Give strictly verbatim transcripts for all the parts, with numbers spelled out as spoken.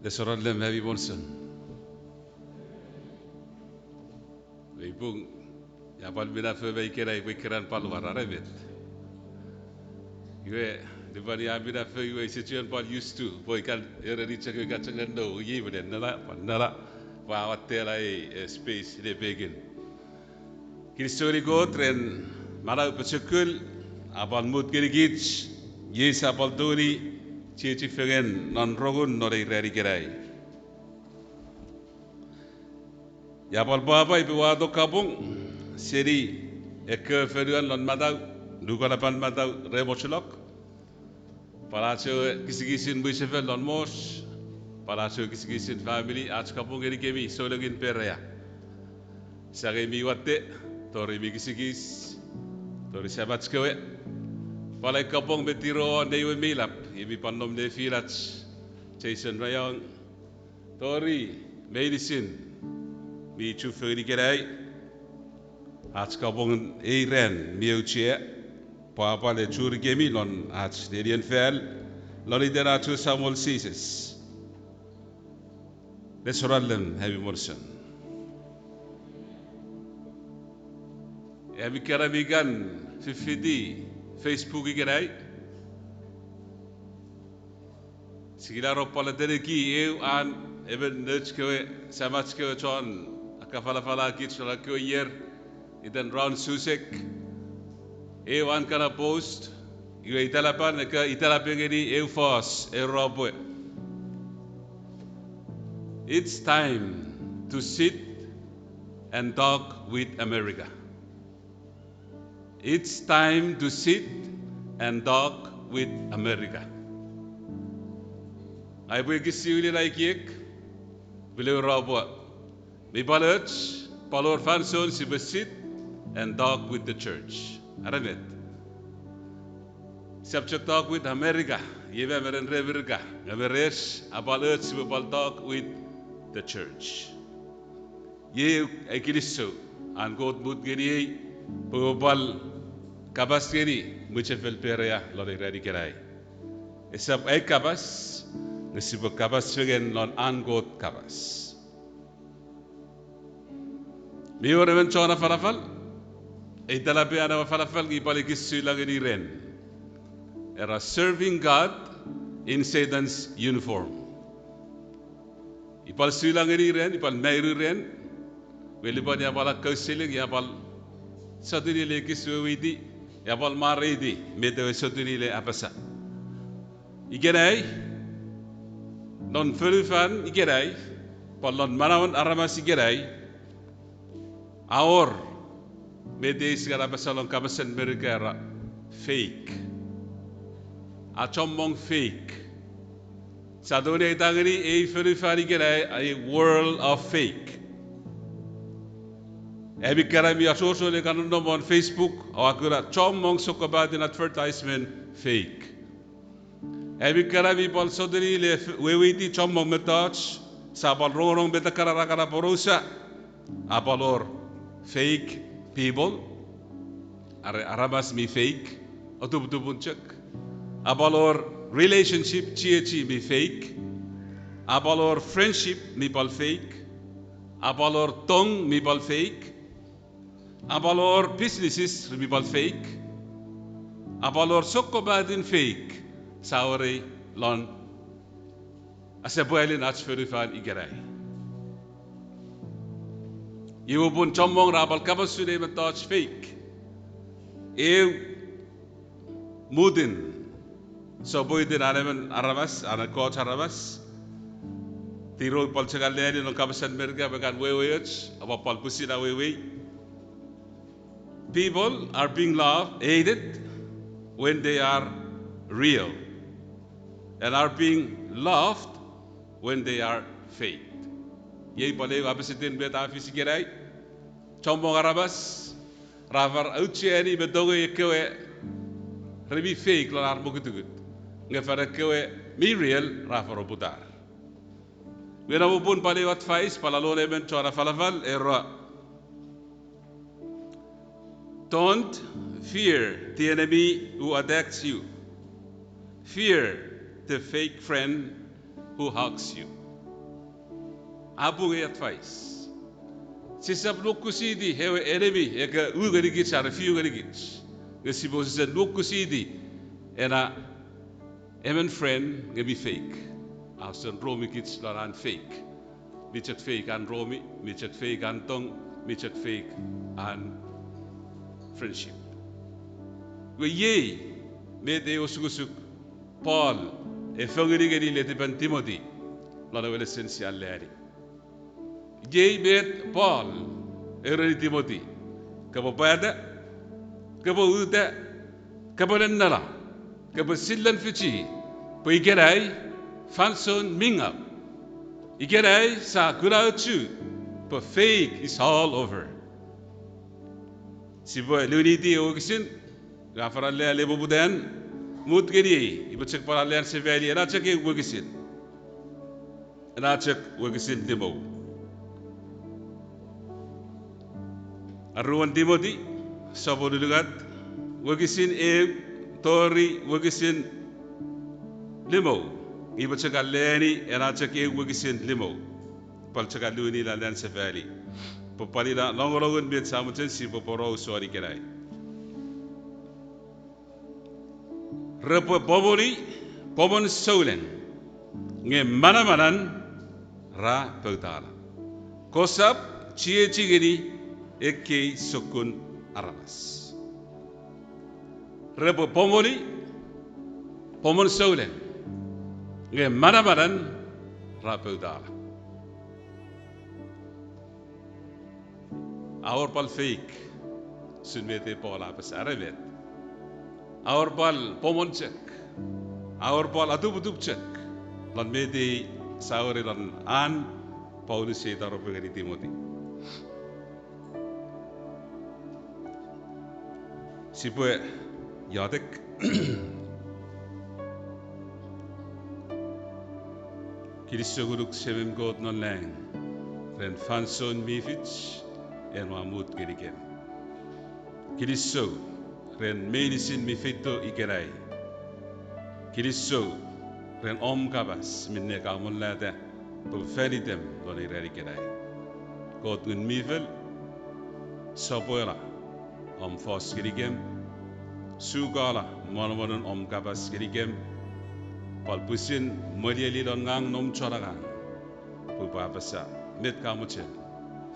Nesor allim, happy monson. Ei pung, ia pwal minafo me ikenai pwe keran pwal war are met. Iwe, lupwen ia minafo iwe ise chuen pwal used to pwe ikan ereni chok ewe kachok neno, iei menen nala, pwal nala, pwe a wattela ei, eh, space lepekin. Kinisou ngeni Kot ren manau pochokul a pwal mut ngenikich, iei sia pwal tongeni chiechi fengen non rongun non ei ran ikenai. Ia pwal pwapwa pwe ua wato kapong seni ekkewe fonuan lon matau, nukanapan matau re mochulok. Pwal ach ewe kisikisin mwichefel lon Mos, pwal ach ewe kisikisin family, ach kapong ngenikemi soulengin Perea. Sangei mi watte, tori mi kisikis, tori samach kewe. Pwal ai kapong me tiro nei we mi lap, emi pwal nom nefinach, Jason Rayong, tori meinisin mi chufengen ikenai. Ach kapong ei ran mi auchea, pwapwa le churikemi lon ach nenien fel, lon iten ach we Samol Jises. Nesor allim, happy monson. Ami kana mi kan fifiti Facebook ikenai, sikila ro pwal ateneki eu an emon nouch kewe, samach kewe chon akkafalafala kich lon ekkewe ier, iten Ron Susek. Eu an kana post, iwe itelapan, ika itelape ngeni eu fos, eu ropwe. It's time to sit and talk with America. It's time to sit and talk with America. Aipwe ekisiwili na ekiek, pwile ropwe. Mi pwal och, pwal wor fansoun sipwe sit and talk with the church. Are met? Sap chok talk with America, iei me meren re Merika, nge me rech a pwal och sipwe pwal talk with the church. Iei ai kinisou an Kot mut ngeniei pwe upwe pwal kapas ngeni mwichefel Perea lon ei ran ikenai. Esap ai kapas, nge sipwe kapas fengen lon an Kot kapas. Mi wor emon chon afalafal, eitelape an ewe afalafal nge pwal ekis sula ngeni ren. Era serving God in Satan's uniform. I pwal sula ngeni ren, i pwal mairu ren, me lupwen ia pwal akkauseling, ia pwal sotuni le ekis weweiti, ia pwal mwareiti met ewe sotuni le apasa. Ikenai, non fonufan ikenai, pwal non manauen aramas ikenai, a wor met eis kan apasa lon kapasen Merika era fake. A chommong fake. Sia tongeni aita ngeni ei fonufan ikenai a world of fake. Ami kana mi asoso le kan nonnom won Facebook, oua kuna chommong sokkopaten advertisement fake. Ami kana mi pwal sotuni le weweiti chommong mettoch, sia pwal rongorong met ekkana ra kan aporausa, a pwal wor fake people, are aramas mi fake, otuputupun chok. A pwal wor relationship chiechi mi fake. A pwal wor friendship mi pwal fake. A pwal wor tong mi pwal fake. A pwal wor businesses mi pwal fake. A pwal wor sokkopaten fake sia weri lon asepwalin ach fonufan ikenai. Iwe pun chommong ra pwal kapas usun ei mettoch fake. Eu mutin, sopwetin an emon aramas, an ekkoch aramas, tiro pwal chok alleani non kapasen Merika me kan weweoch, aua pwal pwisin awewei. People are being loved, hated when they are real, and are being loved when they are fake. Iei pwal eu opposite-in met a fis ikenai. Chommong aramas ra far aucheani me tongei ekkewe re mi fake lon ar mokutukut, nge fan ekkewe mi real ra far oputar. Iwe na popun pwal eu advice pwal a lon emon chon afalafal era, don't fear the enemy who attacks you. Fear the fake friend who hugs you. A pung ei advice. Sisap nuokusiti ewe enemy ika u ngenikich are fiu ngenikich. Nge sipwe wesewesen nuokusiti ena emon friend nge mi fake. A wesewesen romikich lon an fake. Mi chok fake an romi, mi chok fake an tong, mi chok fake an friendship. Iwe iei met ei osukosuk Paul e fengeni ngeni letipen Timothy lon ewe lesen sia alleani. Iei met Paul e ureni Timothy: Kopwe pwata, kopwe uta, kopwe nennela, kopwe silei fichi, pwe ikenai fansoun mi ngaw. Ikenai sia kuna ochu pwe fake is all over. Sipwe liwiniti ewe wokisin, nge a fen alleani le poputan, mut ngeniei, ipwe chok pwan alleani sefali ena chok ew wokisin. Ena chok wokisin limu. Aruan Timothy, sopun unungat, wokisin ew tori wokisin limu. Ipwe chok alleani ena chok ew wokisin limu. Pwal chok a liwini lon alleani sefali. Pwe pwal ina nongonongun met sia mochen sipwe poraus won ikenai. Repwe pomoni pomon souleng, nge manamanan ra poutala. Kosap chiechi ngeni ekkei sokkun aramas. Repwe pomoni pomon souleng, nge manamanan ra poutala. A wor pwal fake, usun met ei Paul a apasa are met. A wor pwal pomon chok. A wor pwal atuputup chok lon met ei sia weri lon an Paulus ei taropwe ngeni Timothy. Sipwe iotek. Kinisou ngonuk Semem Kot non lang ren fansoun mi fich en ua mut ngenikem. Kinisou ren meinisin mi feito ikenai. Kinisou ren om kapas minne ka amolata pwe fanitem lon ei ran ikenai. Kot Ngun mi Fel, sopwela om fos ngenikem, sukala monomonen om kapas ngenikem, pwal pwisin mwelieli lon ngang noum chon angang, pwe upwe apasa met ka mochen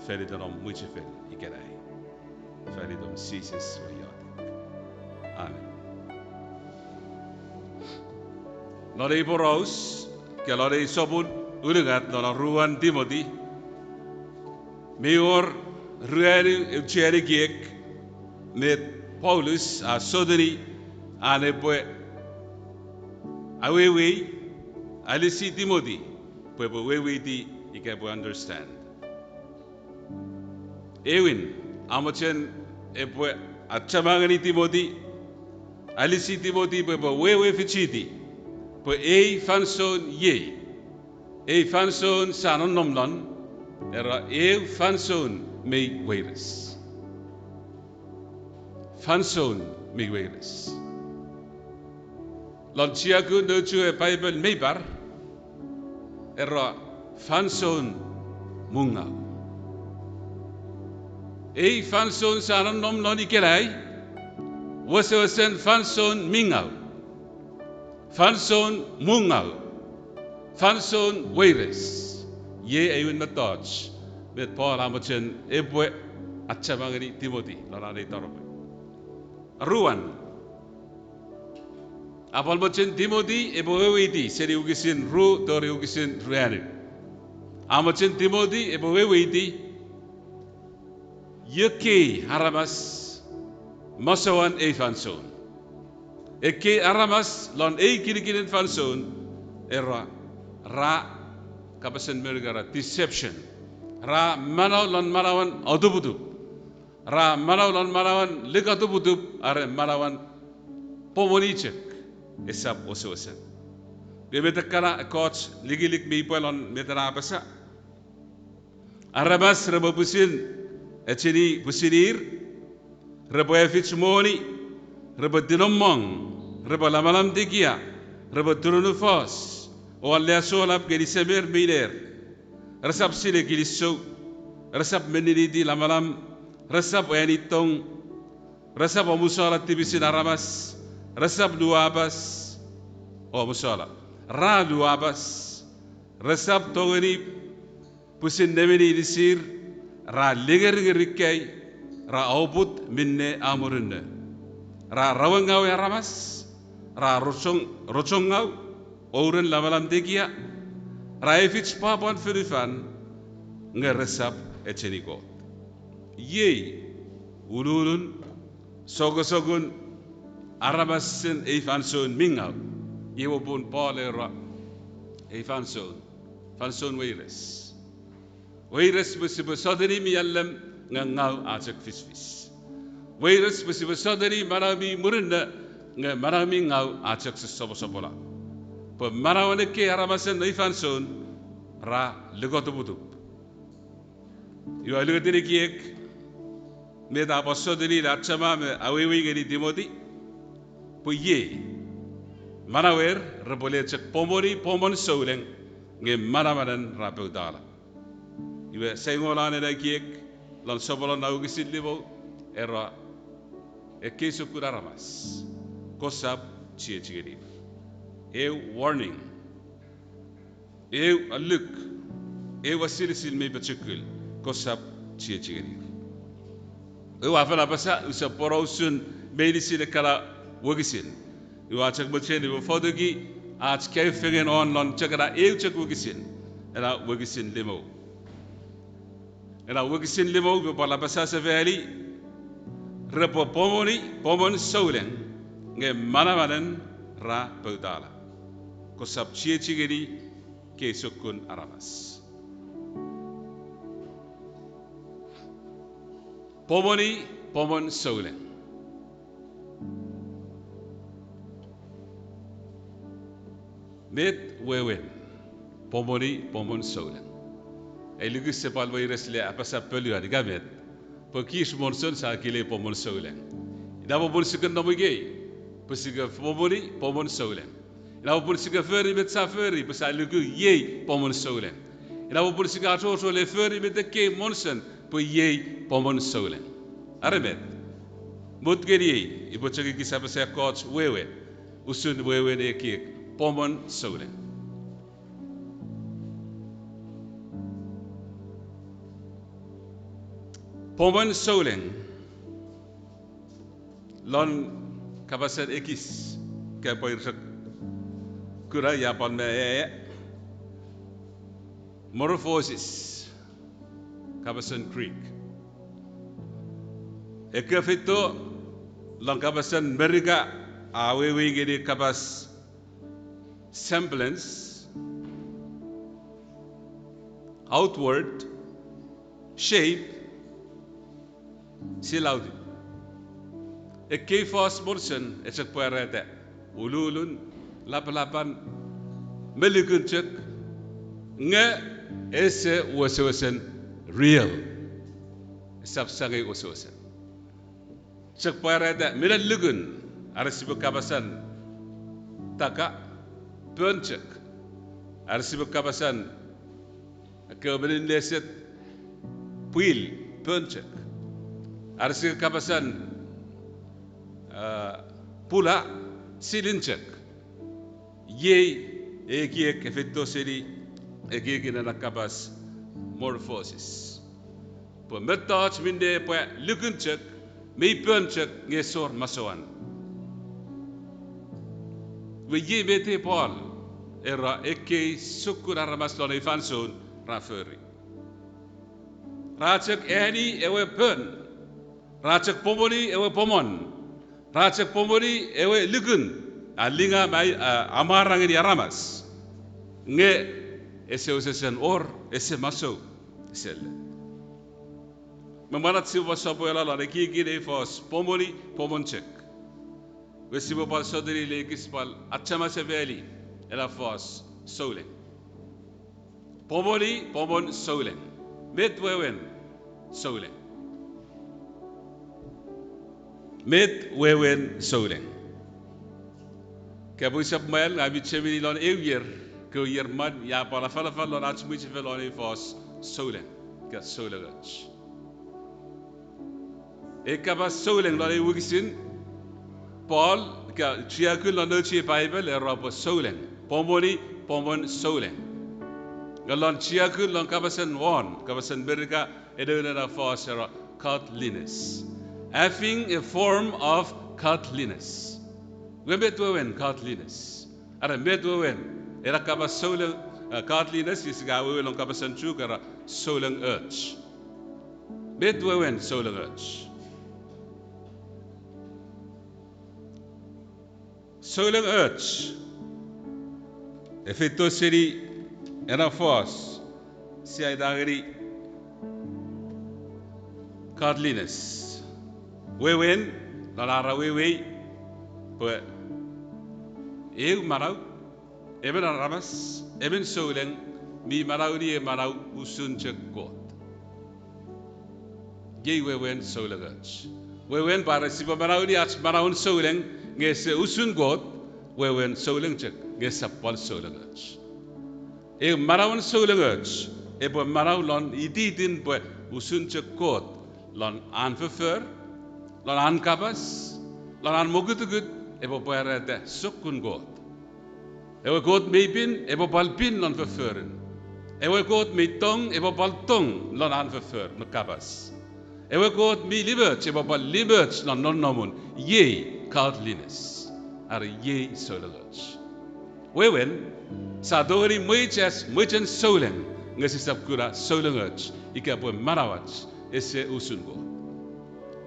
fan iten om mwichefel ikenai. Fan itom Jises we iotek, amen. Lon ei poraus, ika lon ei sopun unungat lon aruan Timothy, mi wor ruanu auchean ekiek met Paulus a sotuni an epwe awewei, alisi Timothy pwe epwe weweiti ika epwe understand. Ewin, a mochen epwe achema ngeni Timothy, alisi Timothy pwe epwe wewe fichiti pwe ei fansoun iei, ei fansoun sia nonnom lon, era eu fansoun mi weires. Fansoun mi weires. Lon chiakun nouch we Paipel mi par, era fansoun mi ngaw. Ei fansoun sia nonnom lon ikenai, wesewesen fansoun mi ngaw. Fansoun mi ngaw. Fansoun weires. Iei aewin mettoch met Paul a mochen epwe achema ngeni Timothy lon an ei taropwe. Aruan, a pwal mochen Timothy epwe weweiti seni wokisin ru tori wokisin ruanu. A mochen Timothy epwe weweiti ekkei aramas masouan ei fansoun. Ekkei aramas lon ei kinikinin fansoun, era, ra, kapasen Merika era deception. Ra manau lon manauen atuputup. Ra manau lon manauen likatuputup are manauen pomoni chok, esap wesewesen. Nge met ekkana ekkoch likilik mi pwe lon met ena apasa. Aramas repwe pwisin echeni pwisin ir, repwe efich moni, repwe tinommong, repwe lamalam tekia, repwe turunufos, o aleasolap ngeni semer me iner. Resap sinei kinisou, resap meniniti lamalam, resap eani tong, resap omusala tipisin aramas, resap nuapas, omusala, ra nuapas, resap tongeni pwisin nemeni inisir, ra lingeringerikkai, ra oput minne a murinno. Ra rawengawe aramas, ra rochong, rochongau, ouren lamalam tekia, ra efich pwapwan fonufan, nge resap echeni Kot. Iei ululun, sokosokkun, aramasen ei fansoun mi ngau. Iei popun Paul era, ei fansoun, fansoun weires. Weires pwe sipwe sotuni mi allim nge ngau a chok fisfis. Weires pwe sipwe sotuni manau mi murinno nge manau mi ngau a chok sosoposopola. Pwe manauen ekkei aramasen ei fansoun ra likotuputup. Iwe a likotinei ekiek met a pwan sotuni le achema me awewei ngeni Timoti, pwe iei, manauer repwe le chok pomoni pomon souleng, nge manamanen ra poutala. Iwe saingolan ena ekiek, lon sopwolon na wokisin limou, era, ekkei sokkun aramas, kosap chiechi ngenir. Eu warning. Eu alluk, eu asilisil mi pochokul, kosap chiechi ngenir. Ewe a fen apasa, usap porausun meinisin ekkana wokisin. Iwe a chok mochen iwe fotuki ach kaeo fengen won lon chok ena eu chok wokisin, ena wokisin limou. Ena wokisin limou mi pwal apasa sefali, repwe pomoni pomon souleng, nge manamanen ra poutala. Kosap chiechi ngeni ekkei sokkun aramas. Pomoni pomon souleng. Met wewen pomoni pomon souleng? Ei luku ese pwal weires le apasa poluan ika met, pwe kich Monson sia kile pomon souleng. Ina popun sia kan nom ikei, pwe sia kan pomoni pomon souleng. Ina popun sia kan fori met sia fori, pwe sia luku iei pomon souleng. Ina popun sia kan achocho le fori met ekkei Monson, pwe iei pomon souleng. Are met, mut ngeniei, upwe chok ekis apasa ekkoch wewe usun wewen ekiek pomon souleng. Pomon souleng. Lon kapasen ekis, ka pwe ir chok kuna ia pwan me e, morphosis, kapasen Greek. Ekkei feito lon kapasen Merika a wewe ngeni kapas semblance, outward, shape, silauti. Ekkei fos Monson e chok pwarata ululun, lapalapan, me lukun chok, nge ese wesewesen real. Esap sangei wesewesen. Chok pwarata minen lukun, are sipwe kapasan taka, pon chok. Are sipwe kapasan ekkewe minen leset, pwil, pon chok. Are sipwe kapasan, ah, pula, silin chok. Iei ekiek e feito seni ekiekin ena kapas morphosis. Pwe mettoch minne pwe lukun chok, mi pon chok nge esor masouan. Iwe iei met Paul era ekkei sokkun aramas lon ei fansoun ra fori. Ra chok eani ewe pon. Ra chok pomoni ewe pomon. Ra chok pomoni ewe lukun. A linga me a, a, amwara ngeni aramas. Nge ese wesewesen wor, ese masou, ese le. Me mwen ach sipwe sopwela lon ekiekin ei fos pomoni pomon chok, we sipwe pwal sotuni le ekis pwal achema sefali ena fos souleng. Pomoni pomon souleng. Met wewen souleng? Met wewen souleng? Ka pwe usap mwal, ngang mi chemeni lon eu ier Kewe ier mwan, ia pwal afalafal lon ach mwichefen lon ei fos souleng, ika soulengoch. Ei kapas souleng lon ei wokisin, Paul, ika chiakun lon nouch ei Paipel, era pwe souleng, pomoni, pomon souleng. Nge lon chiakun lon kapasen won, kapasen Merika, ena ena fos era godliness. Having a form of godliness. Iwe met wewen godliness? Are met wewen ena kapas souleng, eh, godliness, ika wewen lon kapasen Chuuk era soulengoch. Met wewen soulengoch? Soulengoch, e feito seni ena fos sia aita ngeni godliness. Wewen, lon ar awewei pwe eu manau, emon aramas, emon souleng, mi manaueni ei manau usun chok Kot. Iei wewen soulengoch. Wewen pwe are sipwe manaueni ach manauen souleng nge ese usun Kot, wewen souleng chok nge esap pwal soulengoch. Eu manauen soulengoch epwe manau lon ititin pwe usun chok Kot, lon an foffor, lon an kapas, lon an mokutukut, epwe pwarata sokkun Kot. Ewe Kot mi pin epwe pwal pin lon fofforun. Ewe Kot mi tong epwe pwal tong lon an foffor me kapas. Ewe Kot mi limoch epwe pwal limoch lon nonnomun. Iei godliness. Are iei soulengoch. Wewen, sia tongeni mweichas mwichen souleng, nge sisap kuna soulengoch ika pwe manauach ese usun Kot.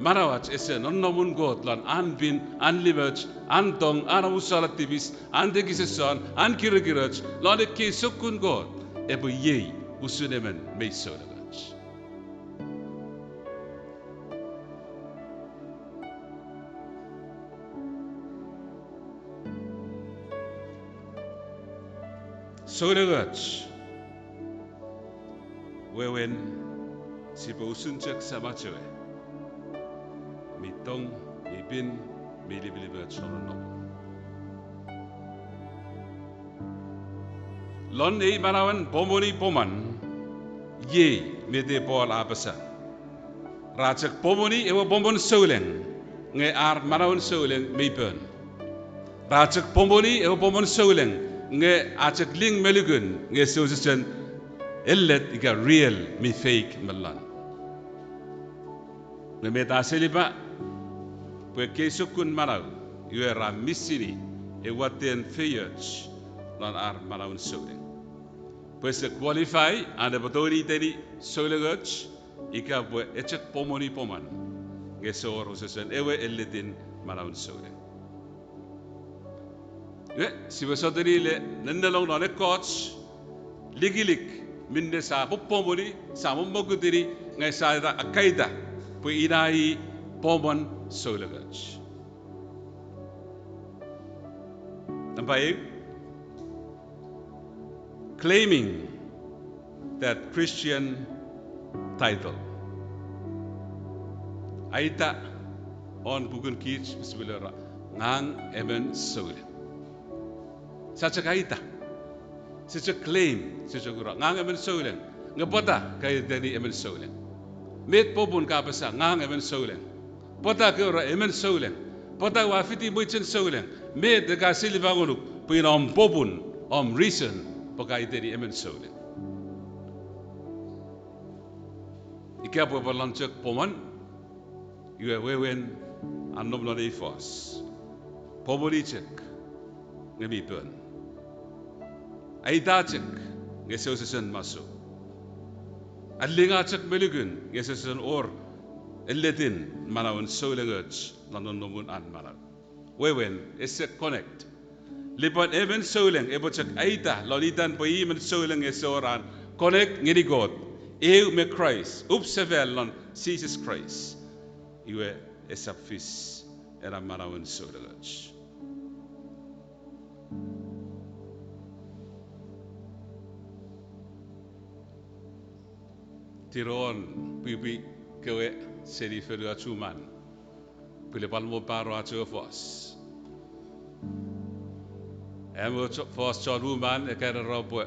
Manauach ese nonnomun Kot lon an pin, an limoch, an tong, an omusala tipis, an tekison, an kirikiroch, lon ekkei sokkun Kot, epwe iei usun emon mei soulengoch. Soulengoch. Wewen, sipwe usun chok Samach ewe mi tong, mi pin, mi lipilipil chon nonnom. Lon ei manauen pomoni pomon, iei met Paul a apasa. Ra chok pomoni ewe pomon souleng, nge ar manauen souleng mi pon. Ra chok pomoni ewe pomon souleng, nge a chok ling me lukun, nge ese wesewesen ellet ika real, mi fake me lon. Nge met a selipa, pwe ekkei sokkun manau, iwe ra misini ewe watten feioch lon ar manauen souleng. Pwe ese qualify an epwe tongeni iteni soulengoch, ika pwe e chok pomoni pomon, nge ese wor wesewesen ewe elletin manauen souleng. Iwe, sipwe sotuni le nennelong non ekkoch likilik minne sia popomuni, sia mommokutuni, nge sia aita akaita pwe ina i pomon soulengoch. Nampa eu, claiming that Christian title. Aita won pukun kich, sipwe le ra, ngang emon souleng. Sia chok aita. Sia chok claim, sia chok ura, ngang emon souleng. Nge pwata ka iteni emon souleng? Met popun ka apasa ngang emon souleng? Pwata ka ura emon souleng? Pwata ua fiti mwichen souleng? Met e ka silifangonuk pwe ina om popun, om reason, pwe ka iteni emon souleng? Ika pwe pwe lon chok pomon, iwe wewen a nom lon ei fos. Pomoni chok nge mi pon. Aita chok nge ese wesewesen masoua. Alinga chok me lukun nge ese wesewesen wor elletin manauen soulengoch lon nonnomun an manau. Wewen ese connect. Lipwen emon souleng epwe chok aita lon itan pwe i emon souleng nge ese wor an connect ngeni Kot, eu me Kraist, upsefal lon Jises Kraist, iwe esap fis ena manauen soulengoch. Tirow won pwipwi kewe seni fonuach Uman, pwile pwal mo paro ach ewe fos. Am ewe cho-, fos chon uman ekkana ra pwe,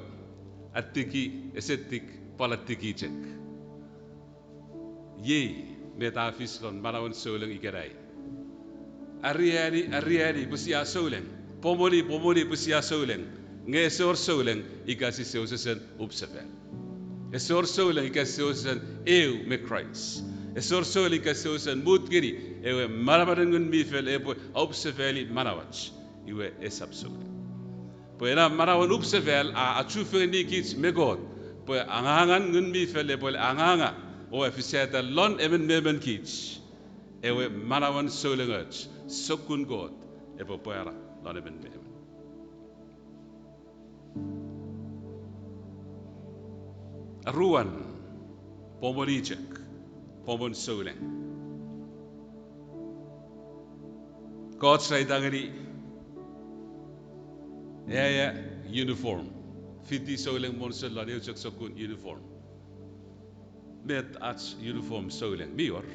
atiki, ese tik, pwal atiki chok. Iei met a fis lon manauen souleng ikenai. Ariani, ariani pwe sia souleng. Pomoni, pomoni pwe sia souleng. Nge ese wor souleng ika sise wesewesen upsefal. Ese wor souleng ika sise wesewesen eu me Kraist. Ese wor souleng ika sise wesewesen mut ngeni ewe manamanen Ngun mi Fel epwe aupsefali manauach. Iwe esap souleng. Pwe ena manauen upsefal a achufengeni kich me Kot, pwe angangan Ngun mi Fel epwe anganga o efisata lon emon me emon kich, ewe manauen soulengoch, sokkun Kot epwe pwara lon emon me emon. Aruan, pomoni chok, pomon souleng. Ekkoch ra aita ngeni aea uniform, fiti souleng monson lon eu chok sokkun uniform. Met ach uniform souleng? Mi wor.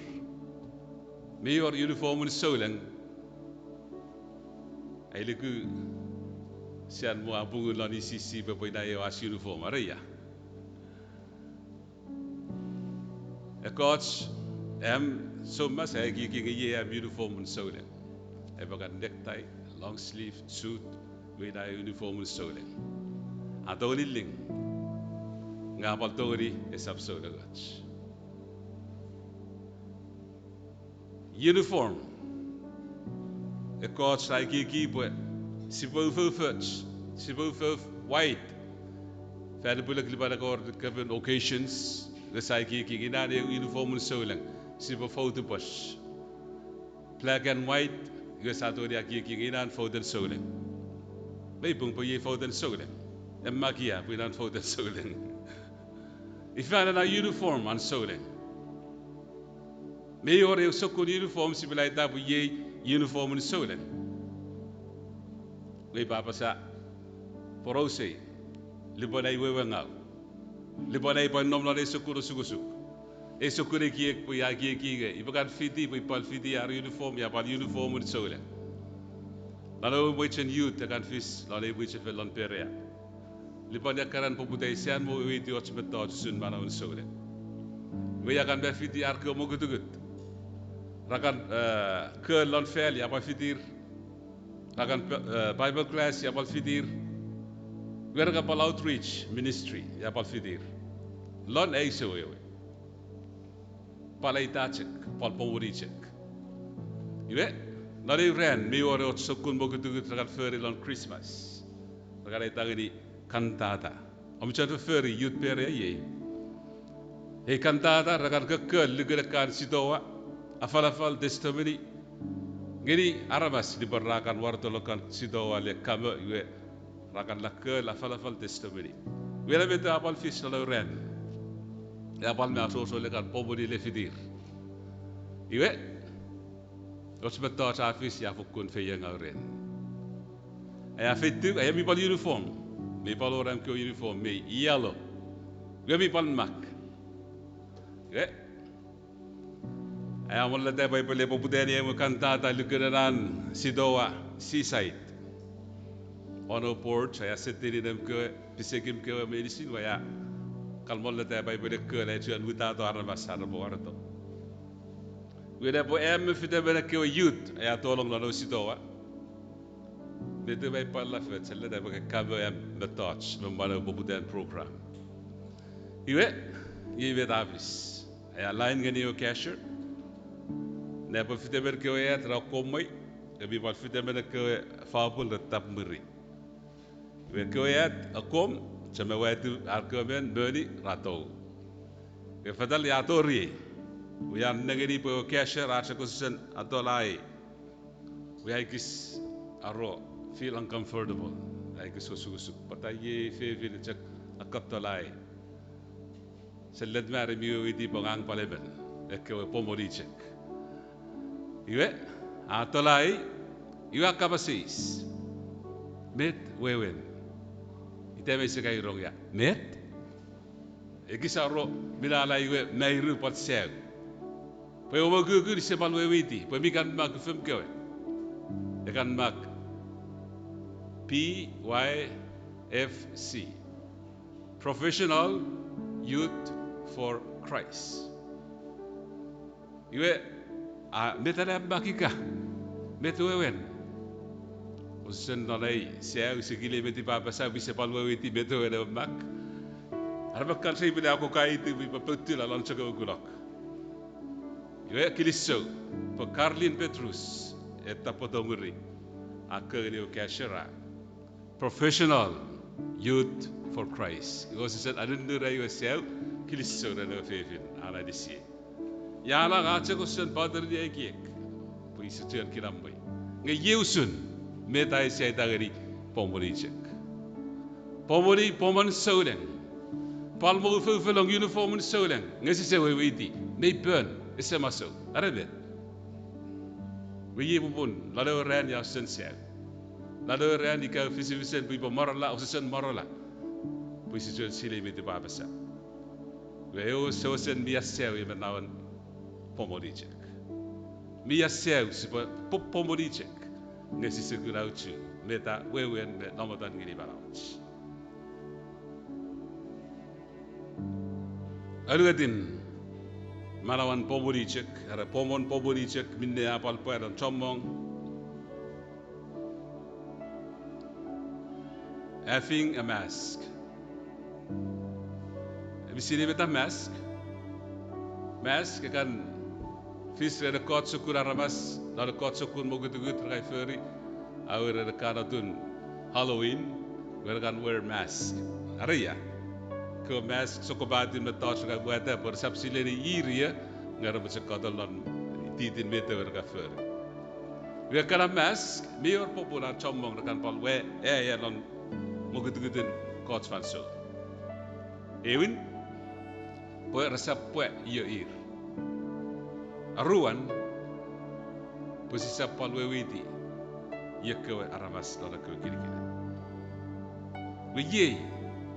Mi wor uniformen souleng. Ai luku sia mo apungu lon E C C pwe pwe ina ew ach uniform, are ia. Ekkoch am soumas a ekieki nge iei am uniformen souleng. Epwe kan necktie, long sleeve, suit, iwe ina uniformen souleng. A tongeni ling, nge a pwal tongeni esap soulengoch. Uniform. Ekkoch ra ekieki pwe sipwe ufoufoch, sipwe ufouf white. Fan ipwulek lupwen a wor different occasions, nge sa ekieki nge ina ew uniformen souleng, sipwe foutupoch. Black and white, iwe sa tongeni ekieki nge ina fouten souleng. Mei pung pwe iei fouten souleng. Am makia pwe ina fouten souleng. Ifa ena uniform an souleng? Mi wor eu sokkun uniform sipwe laita pwe iei uniformen souleng. Nge pwe apasa, porausei, lupwen ai wewe ngaw, lupwen ai pwan nom lon ei sokkun osukosuk, ei sokkun ekiek pwe ia ekieki nge ipwe kan fiti pwe ipwe pwal fiti ar uniform, ia pwal uniformen souleng. Lon ewe mwichen youth e kan fis lon ei mwichefel lon Perea. Lupwen ia keran poputa, sia mo weweiti och mettoch usun manauen souleng. Iwe ia kan mwo fiti ar kewe mokutukut. Ra kan, eh, kol lon fal, ia pwal fitir. Ra kan, eh, Bible class, ia pwal fitir. Iwe ra kan pwal outreach ministry, ia pwal fitir. Lon ei sou ewe pwal eita chok, pwal pomoni chok. Iwe, lon ei ran mi wor och sokkun mokutukut ra kan fori lon Christmas. Ra kan eita ngeni kantata. Om chon fofori youth Perea iei. Ei kantata ra kan kokkol lukun ekkan sitowa, afalafal testimony ngeni aramas nupwen ra kan wareto lon ekkan sitowa le kamo, iwe ra kan kokkol afalafal testimony. Iwe ina met a pwal fis lon ei ran. Ia pwal me asoso le kan pomoni le fitir. Iwe, och mettoch a fis ia fokkun feiengaw ren. Aia feitiw, aia mi pwal uniform. Mi pwal wor am kewe uniform, mi yellow. Iwe mi pwal mak. Iwe, aia molleta Paipel, epwe poputani ewe kantata lukun ena sitowa Seaside. On a porch, aia seteni nem kewe, pisekim kewe meinisin, iwe aia kan molleta Paipel, ekkewe aia chuen witato aramas ar repwe wareto. Iwe ina pwe am me fitemon ekkewe youth aia tolong lon ewe sitowa. Met ewe Paipel a fich, sia leta pwe ke kamo am mettoch me mwan ewe poputan program. Iwe, iei met a fis. Aia lain ngeni ewe cashier. Ina pwe fitemon kewe at ra akkom mwei, nge mi pwal fitemon ekkewe fopun re tap mwiri. Iwe kewe at akkom, cheme wati ar kewe men moni ra tou. Iwe fetal ia tori. Iwe ia nengeni pwe ewe cashier a chok osesen atolai. Iwe a ekis aro feel uncomfortable. A ekis osukosuk. Pwata iei fefin chok a katolai. Sel let mari mi weweiti pwe ngang pwal emon, ekkewe pomoni chok. Iwe, a tolai, iwe a kapas eis. Met wewen? Ita me ise kan rong ia. Met? Ekis aro, minala iwe mairu pwal sau. Pwe ewe mokukun ise pwal weweiti, pwe mi kan mak fem kewe. E kan mak P Y F C, Professional Youth for Christ. Iwe, a, met ena mak ika, met wewen? Usun non ei, sia usikile met ipwe apasa, pwe ise pwal weweiti met wewen ewe mak. Are mekkan sei pwene akokaiti pwe ipwe poutula lon chok ewe kunok. Iwe kilisou, pwe Carlin Petrus, e tapweto nguni, a kongeni ewe cashier a Professional Youth for Christ. Iwe sisen anunun ai we sau, kilisou ren ewe fefin, a anisiei. Ia la nge a chok usun pateri ekiek, pwe ise chuen kinamwe. Nge iei usun, met a sia aita ngeni, pomoni chok. Pomoni, pomon souleng. Pwal mo ufoufelong uniform-un souleng, nge sise weweiti, mei pon, ese masou. Are met? Iwe iei popun, lon ewe ran ia usun sau. Lon ewe ran ika fisifisen pwe ipwe morola, osesen morola. Pwe ise chuen silei met ipwe apasa. Iwe ewe sewesen mi asau ewe manauen pomoni chok. Mi asau sipwe po-, pomoni chok. Nge sise kuna uchu, met a wewen me namotan ngeni manauach. Aluetin, manauen pomoni chok, are pomon pomoni chok, minne a pwal pwa lon chommong. Having a mask. Ami sinei met a mask? Mask e kan fis ren ekkoch sokkun aramas, non ekkoch sokkun mokutukut re kan fori, a wor ren ekkan atun Halloween, we re kan wear mask. Are ia? Kewe mask sokkopaten mettoch re kan wata, pwe resap sileni ir ie, nge repwe chok katon lon ititin met ewe re kan fori. Iwe ekkana mask, mi wor popun a chommong re kan pwal wa-, aea lon mokutukutun ekkoch fansoun. Ewin, pwe resap pwa io ir. Aruan, pwe sisap pwal weweiti io kewe aramas lon ekkewe kinikin. Iwe iei,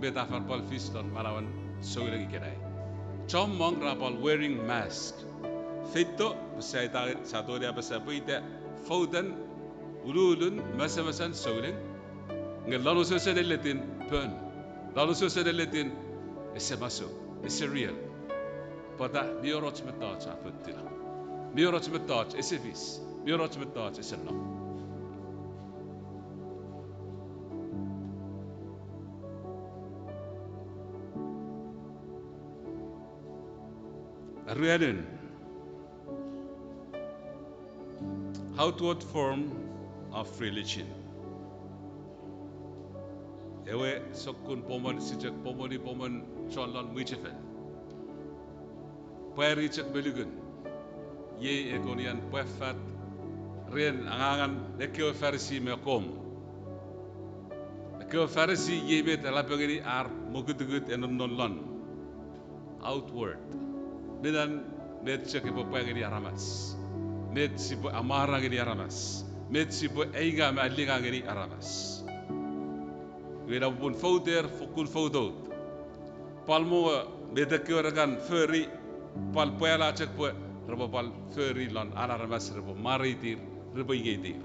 met a far pwal fis lon manauen souleng ikenai. Chommong ra pwal wearing mask. Feito, pwe sia aita, sia tongeni apasa pwe ita foutan, ululun, mesamasan souleng. Nge lon wesewesen enletin pon. Lon wesewesen enletin ese masou, ese real. Pwata? Mi wor och mettoch a poutula. Mi wor och mettoch ese fis. Mi wor och mettoch ese nom. Aruanun, outward form of religion. Ewe sokkun pomon, si chok pomoni pomon chon lon mwichefen. Pwari chok me lukun. Iei ekkoch an pwafat ren angangen ekkewe Farisi me akkom. Ekkewe Farisi iei met a lapengeni ar mokutukut e nonnom lon. Outward. Minen met chok epwe pwa ngeni aramas. Met sipwe amwara ngeni aramas. Met sipwe ainga me alinga ngeni aramas. Iwe ina popun fouter fokkun foutout. Pwal mo met ekkewe re kan fori, pwal pwala chok pwe repwe pwal fori lon an aramas repwe mwareitir, repwe ingeitir.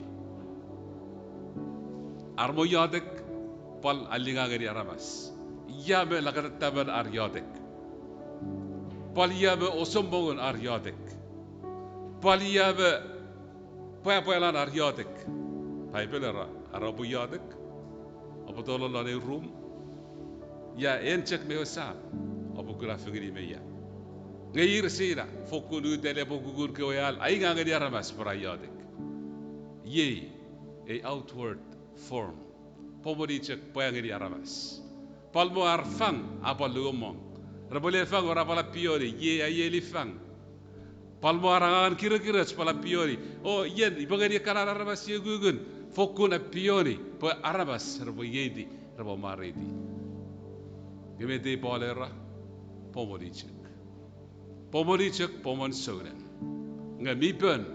Ar mo iotek, pwal alinga ngeni aramas. Ia me lakatatamon ar iotek. Pwal ia me osommongun ar iotek. Pwal ia me pwapwalan ar iotek. Paipel era, are oupwe iotek, oupwe tolong lon eu rum. Ia en chok me ewe sam, oupwe kuna fengeni me ia. Nge ir ese ina, fokkun uta lepwe kukkun kewe al, ainga ngeni aramas pwe ra iotek. Iei, ei outward form. Pomoni chok pwa ngeni aramas. Pwal mo ar fang a pwal luomong. Repwe le fang o ra pwal apioni, iei aieli fang. Pwal mo ar angangen kirekiroch pwal apioni. O ien, ipwe ngeni ekkanan aramas ie kukkun, fokkun apioni, pwe aramas repwe ingeiti, repwe mwareiti. Nge met ei Paul era, pomoni chok. Pomoni chok, pomon souneng. Nge mi pon,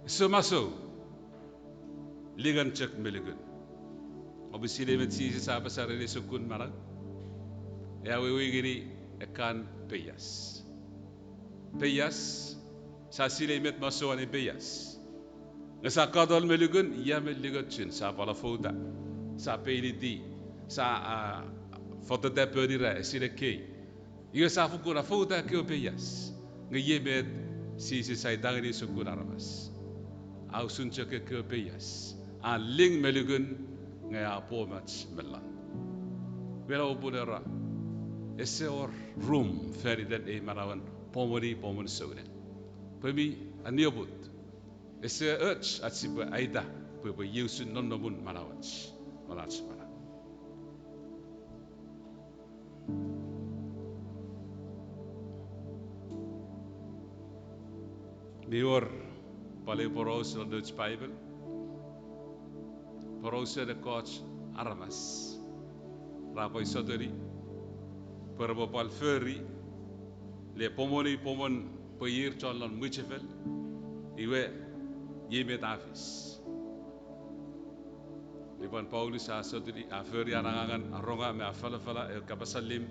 ese masou. Lingen chok me lukun. Oupwe silei met Jises a apasa ren ei sokkun manau. E awewe ngeni ekkan peias. Peias, sia silei met masouan ei peias. Nge sia katon me lukun, ia me lingochun, sia pwal afouta. Sia peiniti, sia, a, fotota pon ira, esinna ekkei. Iwe sia fokkun afouta ekkewe peias. Nge iei met Jises a aita ngeni sokkun aramas. A usun chok ekkewe peias. A ling me lukun nge a pwomach me lon. Iwe ina popun era, ese wor rum fan iten ei manauen pwomweni pwomwen souleng. Pwe mi anioput. Ese och ach sipwe aita pwe epwe iei usun nonnomun manauach, non ach manau. Mi wor pwal eu poraus non nouch Paipel, porausen ekkoch aramas ra pwal sotuni pwe repwe pwal fori le pwomweni pwomwen pwe ir chon lon mwichefel, iwe iei met a fis. Lupwen Paulus a sotuni, a fori an angangen aronga me afalafala ewe kapas allim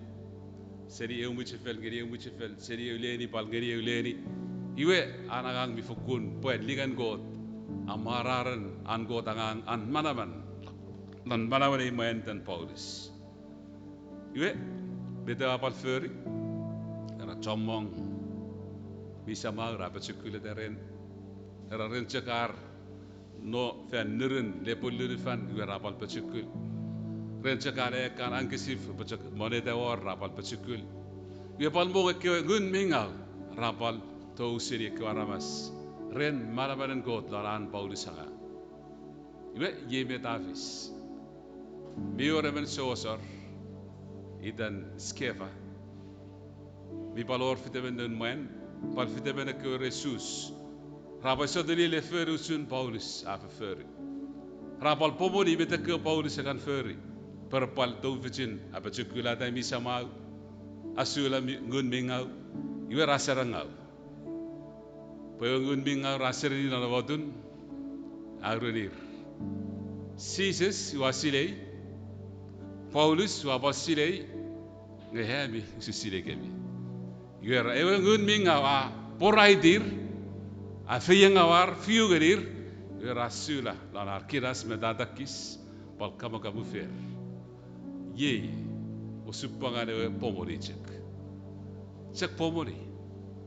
seni eu mwichefel ngeni eu mwichefel, seni eu leni pwal ngeni eu leni. Iwe an angang mi fokkun pwe lingen Kot, amwararen an Kot angang, an manaman, non manauen ei mwan iten Paulus. Iwe, met ewe a pwal fori, era chommong mi samau ra pochokuleta ren, era ren chok ar no fan nurun lepwolunufan iwe ra pwal pochokul. Ren chok ar ekkan handkerchief pwe chok moneta wor ra pwal pochokul. Iwe pwal mo ekkewe ngun mi ngau ra pwal tou seni ekkewe aramas ren manamanen Kot lon an Paulus angang. Iwe iei met a fis. Mi wor emon souasor itan Skefa. Mi pwal wor fitemon noun mwan, pwal fitemon ekkewe re Jus. Ra pwal sotuni le fori usun Paulus a fofori. Ra pwal pwomweni met ekkewe Paulus a kan fori. Pwe ra pwal tufichin apochokulata mi samau, asula mi, ngun mi ngau, iwe ra serangau. Pwe ewe ngun mi ngau ra sereni non ewe otun, a ureni ir, Jises ua silei, Paulus ua pwal silei, nge ami use silei kemi. Iwe ra ewe ngun mi ngau a pworaitir, a feiengauar fiu ngenir, iwe ra sula lon ar kinas me tatakis, pwal kamakamu fer. Iei osupwangan ewe pwomweni chok. Chok pwomweni.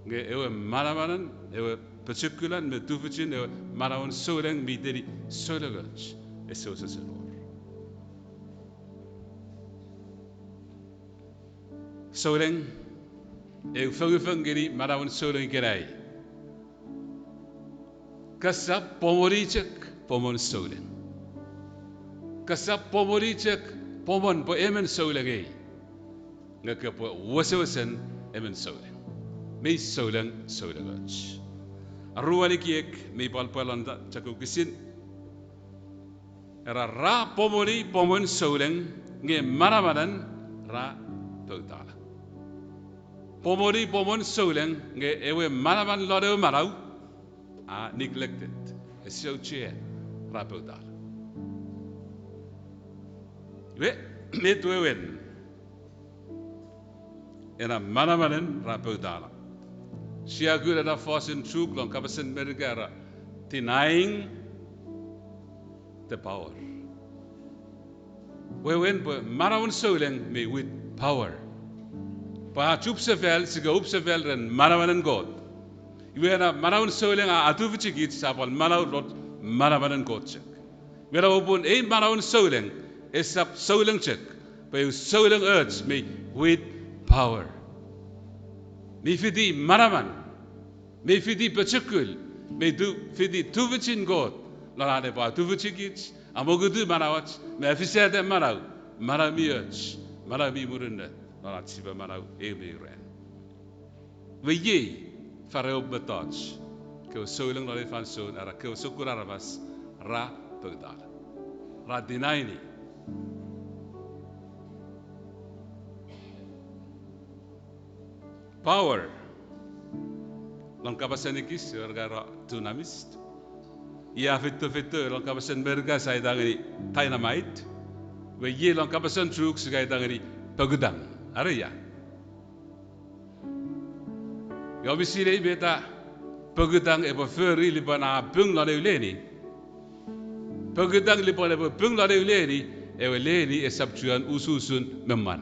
Nge ewe manamanen, ewe pochokulan me tufichin ewe manauen souleng mi teni soulengoch, ese wesewesen wor. Souleng, eu fengufeng ngeni manauen souleng ikenai. Kosap pwomweni chok pwomwen souleng. Kosap pwomweni chok pwomwen pwe emon souleng ei. Nge kopwe wesewesen emon souleng. Mi souleng, soulengoch. Aruan ekiek mi pwal pwal lon ta chok wokisin. Era ra pwomweni pwomwen souleng nge manamanen ra poutala. Pwomweni pwomwen souleng nge ewe manaman lon ewe manau a neglected, ese auchea, ra poutala. Iwe, met wewen ena manamanen ra poutala? Sia kuna ena fosun Chuuk lon kapasen Merika era denying the power. Wewen pwe manauen souleng mi with power. Pwe ach upsefal, sika upsefal ren manamanen Kot. Iwe ena manauen souleng a atufichikich sia pwal manau lon manamanen Kot chok. Iwe ena popun ei manauen souleng esap souleng chok, pwe eu souleng och mi with power. Mi fiti manaman, mi fiti pochokul, mi tu, fiti tufichin Kot, lon an epwe atufichikich, amokutu manauach, me efisata manau, manau mi och, manau mi murinno, lon ach sipwe manau eu me eu ran. Iwe iei, far eu mettoch, kewe souleng lon ei fansoun, era kewe sokkun aramas, ra poutala. Ra denyini. Power. Lon kapasen Ekis, era dunamis. Ia feito feito, lon kapasen Merika sia aita ngeni dynamite. Iwe iei lon kapasen Chuuk sia aita ngeni pokutang. Are ia? Io mi sinei meta pokutang epwe fori lupwen a pung lon eu leni? Pokutang lupwen epwe pung lon eu leni, ewe leni esap chuen usuusun me mwan.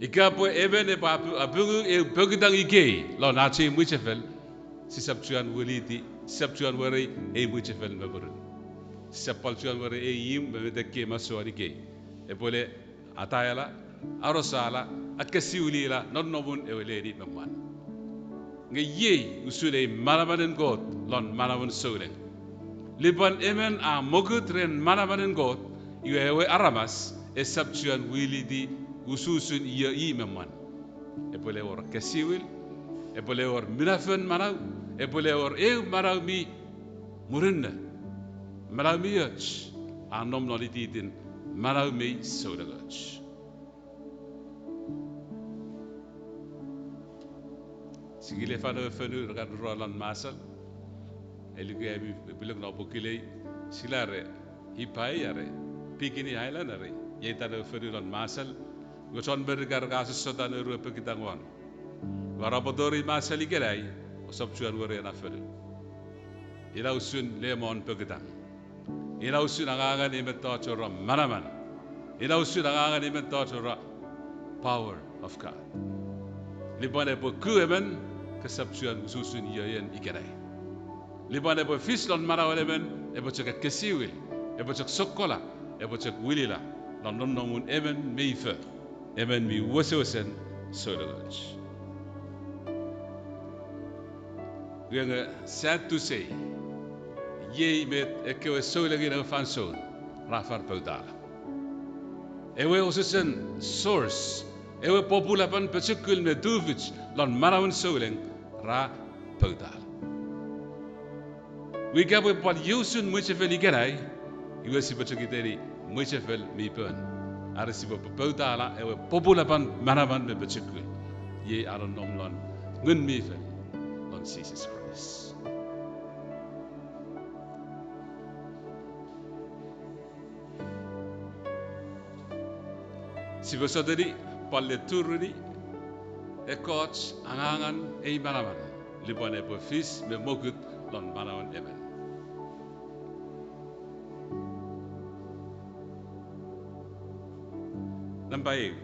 Ika pwe emon epwe apu-, apungu eu pokutang ikei lon ach ei mwichefel, sisap chuen wiliti, sisap chuen werei ei mwichefel me murun. Sisap pwal chuen werei ei imw me metekkei masouan ikei. Epwe le ataela, arosala, akkesiwilila nonnomun ewe leni me mwan. Nge iei usun ei manamanen Kot lon manauen souleng. Lupwen emon a mokut ren manamanen Kot, iwe ewe aramas esap chuen wiliti usuusun io i me mwan. Epwe le wor kesiwil, epwe le wor minafon manau, epwe le wor eu manau mi murinno, manau mi och, a nom lon ititin manau mi soulengoch. Sikile fan ewe fonu re kan rua lon masal. Eluku ami pilok no pokilei, sila re Hipai are Bikini Island are iei tan ewe fonu lon masal. Nge chon Merika re ka sossota ne rue pokutang won. Iwe ra pwe tori masal ikenai, ousap chuen weri ena fonu. Ina usun lemon pokutang. Ina usun angangen ei mettoch ra manaman. Ina usun angangen ei mettoch ra power of God. Lupwen epwe ku emon, kesap chuen usuusun ioien ikenai. Lupwen epwe fis lon manauen emon, epwe chok ekkesiwil, epwe chok sokkola, epwe chok wilila lon nonnomun emon mi fo, emon mi wesewesen soulengoch. Iwe nge sad to say, iei met ekkewe soulengin ewe fansoun ra far poutala. Ewe osesen source, ewe populapan pochokul me tufich lon manauen souleng ra poutala. Iwe ika pwe pwal iei usun mwichefel ikenai, iwe sipwe chok iteni mwichefel mi pon. Are sipwe popoutala ewe populapan manaman me pochokul. Iei a nonnom lon Ngun mi Fel, lon Jises Kraist. Sipwe sotuni pwal le turuni ekkoch angangen ei manaman lupwen epwe fis me mokut lon manauen emon. Nampa eu.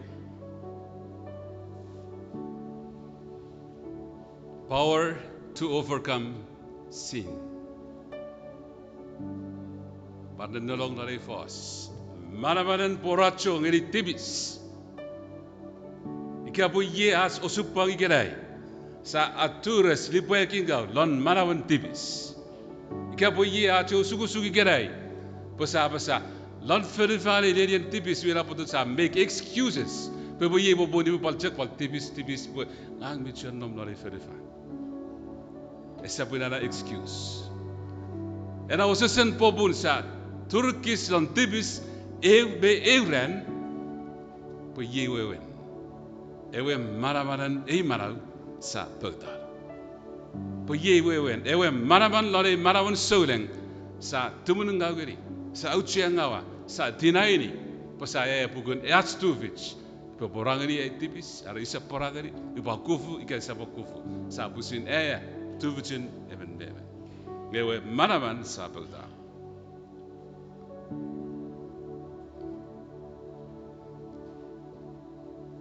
Power to overcome sin. Pwan nonnolong non ei fos. Manamanen pworacho ngeni tipis. Ika pwe iei ach osupwang ikenai, sia atures lipwakingau lon manauen tipis. Ika pwe iei ach osukosuk ikenai, pwe sia apasa, lon fonufan ei nenien tipis, iwe ina popun sia make excuses. Pwe pwe iei popun iwe pwal chok pwal tipis, tipis, pwe ngang mi chuen nom lon ei fonufan. Esap ina na excuse. Ena osesen popun sia turukis lon tipis eu me eu ran, pwe iei wewen. Ewe manamanen ei manau sia poutal. Pwe iei wewen. Ewe manaman lon ei manauen souleng sia tumunungau ngeni, sia aucheangaua, sia tinaini, pwe sia aea pukun ach tufich. Pwe pwora ngeni ei tipis, are usap pwora ngeni, upwe kufu ika usap kufu. Sia pwisin aea tufichin emon me emon. Nge ewe manaman sia poutal.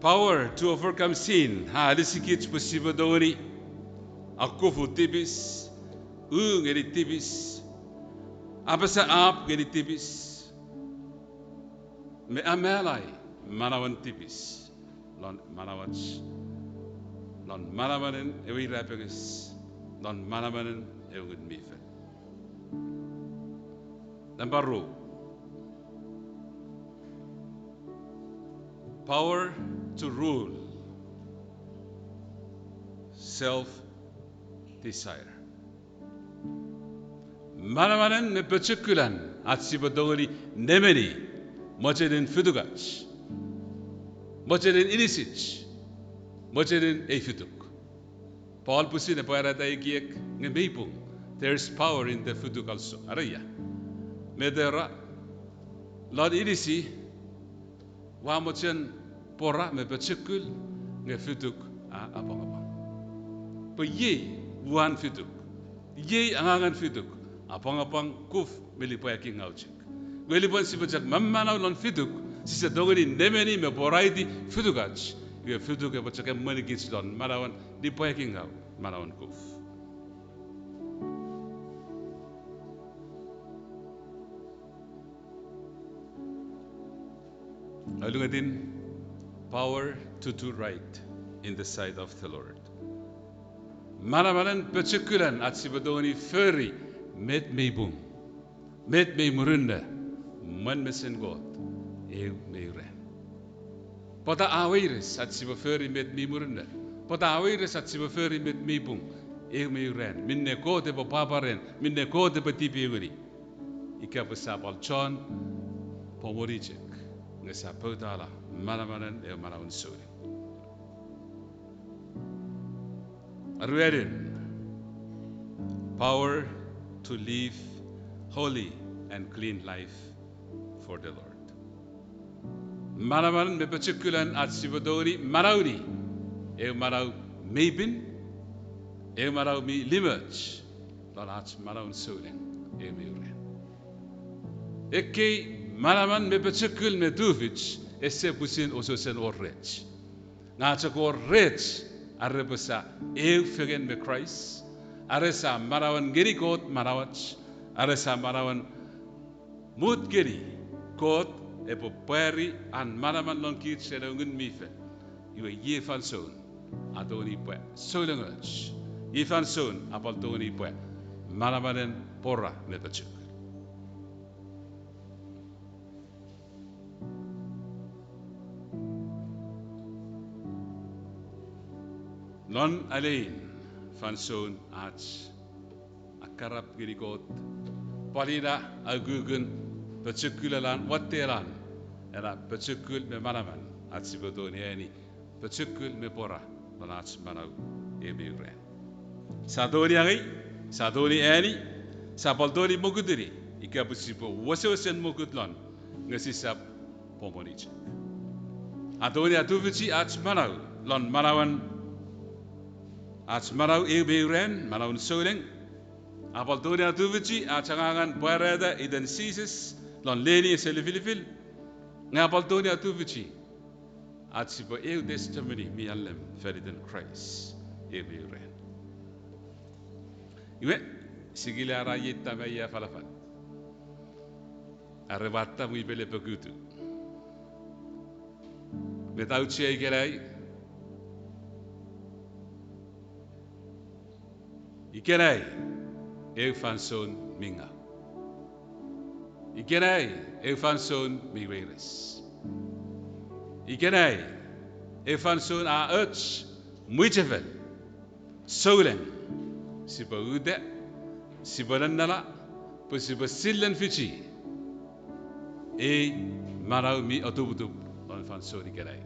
Power to overcome sin, a anisikich pwe sipwe tongeni akufu tipis, u ngeni tipis, apasa ap ngeni tipis, me amalai manauen tipis lon manauach, lon manamanen ewe irapenges, lon manamanen ewe Ngun mi Fel. Nampa ru, power to rule self desire. Manamanen me pochokulan ach sipwe tongeni nemeni mochenin fitukach, mochenin inisich, mochenin ei fituk. Paul pwisin epwe arata ekiek nge mei pung, there is power in the fituk also. Are ia? Met era, lon inisi, ua mochen pwora me pochokul nge fituk a apwangapwang. Pwe iei uwan fituk. Iei angangen fituk. Apwangapwang, kuf me lipwakingau chok. Nge lupwen sipwe chok mamanau lon fituk, sise tongeni nemeni me pworaiti fitukach, iwe fituk epwe chok emwenikich lon manauen nipwakingau, manauen kuf. Aulungatin, power to do right in the sight of the Lord. Manamanen pochokulen ach sipwe tongeni fori met mi pung, met mi murinno, mwen mesen Kot, eu me eu ran. Pwata a weires ach sipwe fori met mi murinno? Pwata a weires ach sipwe fori met mi pung, eu me eu ran, minne Kot epwe pwapwa ren, minne Kot epwe tipeeu ngeni? Ika pwe sia pwal chon pwomweni chok, nge sia poutala manamanen ewe manauen souleng. Aruanun, power to live holy and clean life for the Lord. Manaman me pochokulen ach sipwe tongeni manaueni eu manau mi pin, eu manau mi limoch lon ach manauen souleng, eu me eu ran. Ekkei manaman me pochokul me tufich ese pwisin wesewesen wor rech. Nge a chok wor rech are pwe sia eu fengen me Kraist, are sia manaueni ngeni Kot manauach, are sia manaueni mut ngeni Kot epwe pwari an manaman lon kich ren ewe Ngun mi Fel. Iwe iei fansoun a tongeni pwe soulengoch. Iei fansoun a pwal tongeni pwe manamanen pwora me pochokul. Non alein fansoun ach akarap ngeni Kot, pwal ina ukukun pochokulelan, wattelan ena pochokul me manaman ach sipwe tongeni eani pochokul me pwora lon ach manau eu me eu ran. Sia tongeni angei, sia tongeni eani, sia pwal tongeni mokutuni ika pwe sipwe wesewesen mokut lon, nge sisap pwomweni chok. A tongeni atufichi ach manau lon manauen, ach manau eu me eu ran, manauen souleng. A pwal tongeni atufichi ach angangen pwarata iten Jises lon leni ese lifilifil. Nge a pwal tongeni atufichi ach sipwe eu testimony mi allim fan iten Kraist eu me eu ran. Iwe, sikila ra ieta me ia falafal, are watta mi pele pokutu. Met auchea ikenai? Ikenai eu fansoun mi ngau. Ikenai eu fansoun mi weires. Ikenai eu fansoun a och mwichefel, souleng, sipwe uta, sipwe nennela, pwe sipwe silei fichi ei manau mi otuputup lon fansoun ikenai.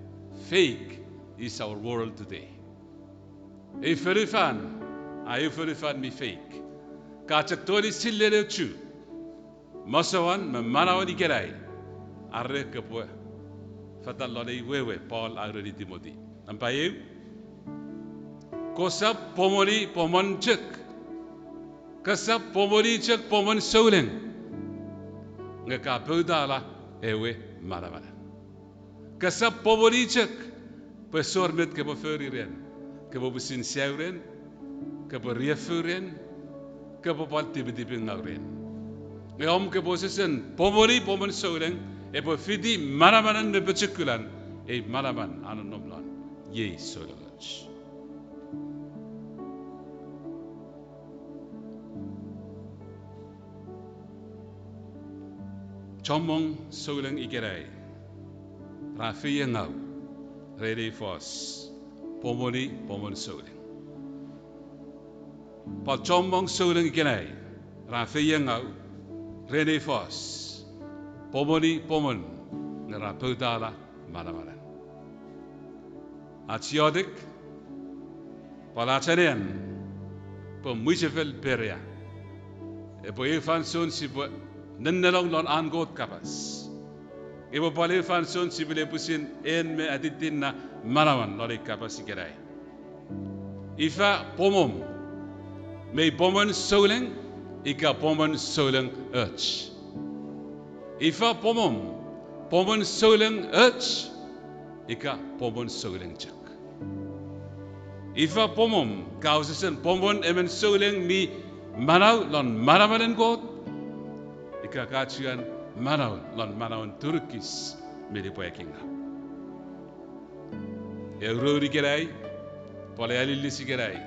Faith is our world today. Ei fonufan a eu fonufan mi fake. Ka chok tongeni silei ochu, masouan me manauen ikenai, are kopwe fetal lon ei wewe Paul a ureni Timothy. Nampa eu, kosap pwomweni pwomwen chok. Kosap pwomweni chok pwomwen souleng, nge ka poutala ewe manamanan. Kosap pwomweni chok pwe esor met kopwe fori ren, kopwe pwisin sau ren, kopwe riaffou ren, kopwe pwal tipitipingau ren. Nge om kopwe wesewesen pwomweni pwomwen souleng, epwe fiti manamanan me pochokulan ei manaman a nonnom lon iei soulengoch. Chommong souleng ikenai ra feiengau ren ei fos, pwomweni pwomwen souleng. Pwal chommong souleng ikenai ra feiengau ren ei fos, pwomweni pwomwen, nge ra poutala manamanan. Ach iotek pwal ach anean pwe mwichefel Perea epwe eu fansoun sipwe nennelong lon an Kot kapas. Epwe pwal eu fansoun sipwe le pwisin en me atittina manauan lon ei kapas ikenai. Ifa pwomwom? Mei pwomwen souleng ika pwomwen souleng och? Ifa pomom, pomon souleng och, ika pomon souleng chok? Ifa pomom, kausesen pomon emon souleng mi manau lon manamanen Kot, ika ka chuen manau lon manauen turukis mi lipwakingau? Ew roun ikenai, pwal ew alilis ikenai,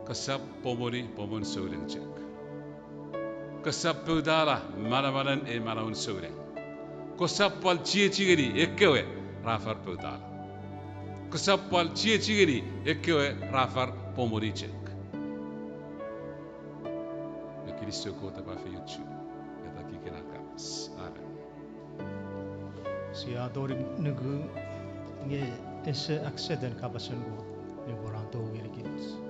kosap pomoni pomon souleng chok. Kosap poutala manamanen ei manauen souleng. Kosap pwal chiechi ngeni ekkewe ra far poutala. Kosap pwal chiechi ngeni ekkewe ra far pomoni chok. Nge kinisou Kot epwe efeiochu, eta kikena kapas. Amen. Sia tori nuku nge ese accident kapasen Kot nupwen a tou ngenikich.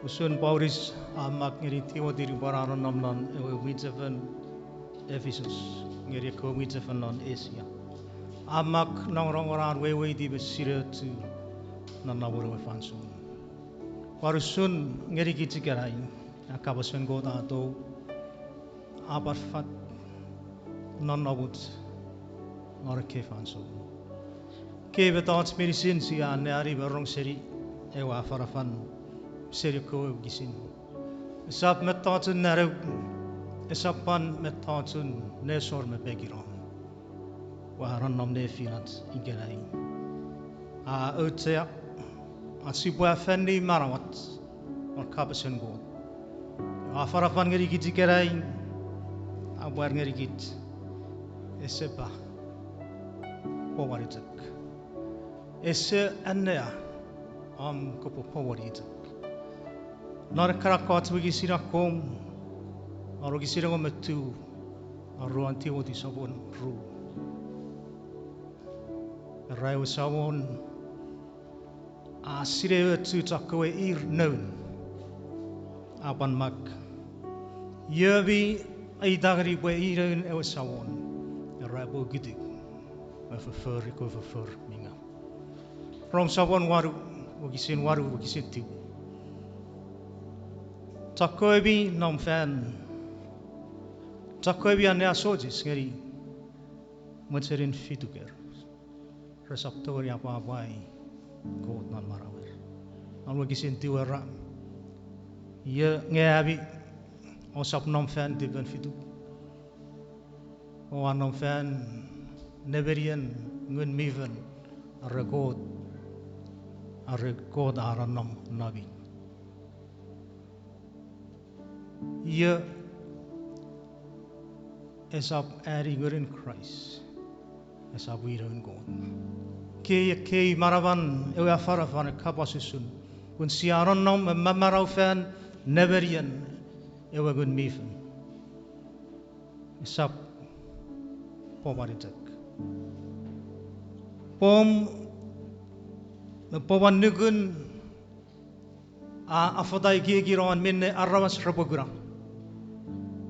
Usun Paulus a mak ngeni Timoti nupwen a nonnom non ewe mwichefen Efisus ngeni ekkewe mwichefen non Asia. A mak nongonongen an weweiti me sineochu non nonnomun ewe fansoun. Pwan usun ngenikich ikenai, a kapasen Kot a tou, a pwan fat non nonnomuch non ekkei fansoun. Ekkei mettoch meinisin sia anneani me rong seni ewe afanafan seni ekkewe wokisin. Esap mettochun nanew, esap pwan mettochun nesor me pekinon. Ua nonnom nefinach ikenai. A auchea ach sipwe afanni manauach non kapasen Kot. Afanafan ngenikich ikenai, a pwar ngenikich, ese pa pomoni chok. Ese annea om kopwe pomoni chok. Non ekkana ekkoch wokisin akkom, non wokisin engon me tiu, non aruan Timoti sopun ru. Era ewe Samon a sineochu chokkewe ir noun. A pwan mak, io mi eita ngeni pwe i noun ewe Samon, era epwe ukitu me fofori ekkewe foffor mi ngaw. Rom sopun wanu, wokisin wanu, wokisin tiu. Chokkewe mi nom fan, chokkewe mi anneasochis ngeni mochenin fituker, resap tongeni apwapwai Kot non manauer. Non wokisin tiu era, io nge ami ousap nom fan tipen fituk, oua nom fan nemenien Ngun mi Fel, are Kot, are Kot a nonnom nomi. Io esap ani Ngunun Kraist, esap i noun Kot. Kei ekkei manaman ewe afanafan e kapas usun, pun sia nonnom me mamanau fan nemenien ewe Ngun mi Fel. Esap pomoni chok. Pom me pomon nukun a afata ekieki non minne aramas repwe kuna.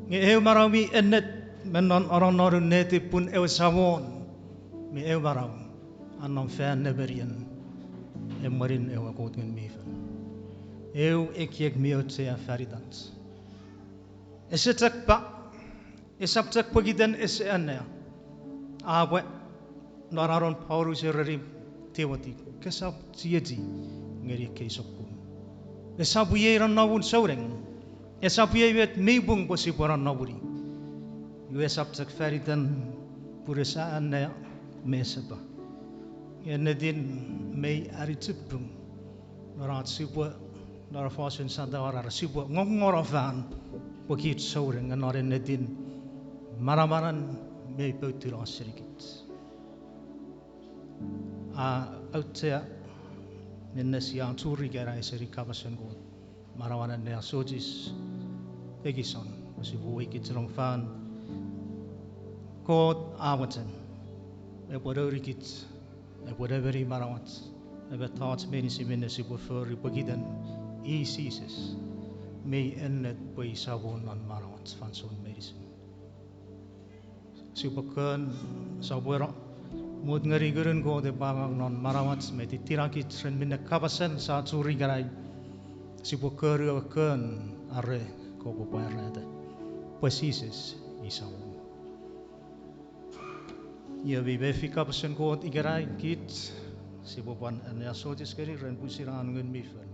Nge eu manau mi ennet me non anonnonun netip pun ewe Samon mi eu manau a nom fan nemenien emwenin ewe Kot Ngun mi Fel. Eu ekiek mi auchea fan itach. Ese chok pa, esap chok pokiten ese annea. Apwe, non anon Paulus ereni Timoti, kesap chiechi ngeni ekkei sokkun. Esap iei nonnomun souneng. Esap iei met mi pung pwe sipwe nonnomuni. Iwe esap chok fan iten pun ese annea me ese pa. Ennetin mei ani chipung. Non ach sipwe, non fosun Santa Barbara sipwe ngongono fan pwe kich souneng, nge non ennetin manamanan mei poutuno senikich. A auchea minne sia churi ikenai seni kapasen Kot, manauan anneasochis ekison, pwe sipwe weikichenong fan Kot a mochen epwe nounikich, epwe nemeni manauach, epwe mettoch meinisin minne sipwe fori pokiten i Jises mi ennet pwe i Samon non manauach fansoun meinisin. Sipwe kon sopweno, mut ngeni Ngunun Kot epwe angang non manauach me tittinakich ren minne kapasen sia churi ikenai. Sipwe konu ewe kon are kopwe pwarata pwe Jises Samon. Io mi mefi kapasen Kot ikenai kich, sipwe pwan anneasochis ngeni ren pwisin an Ngun mi Fel.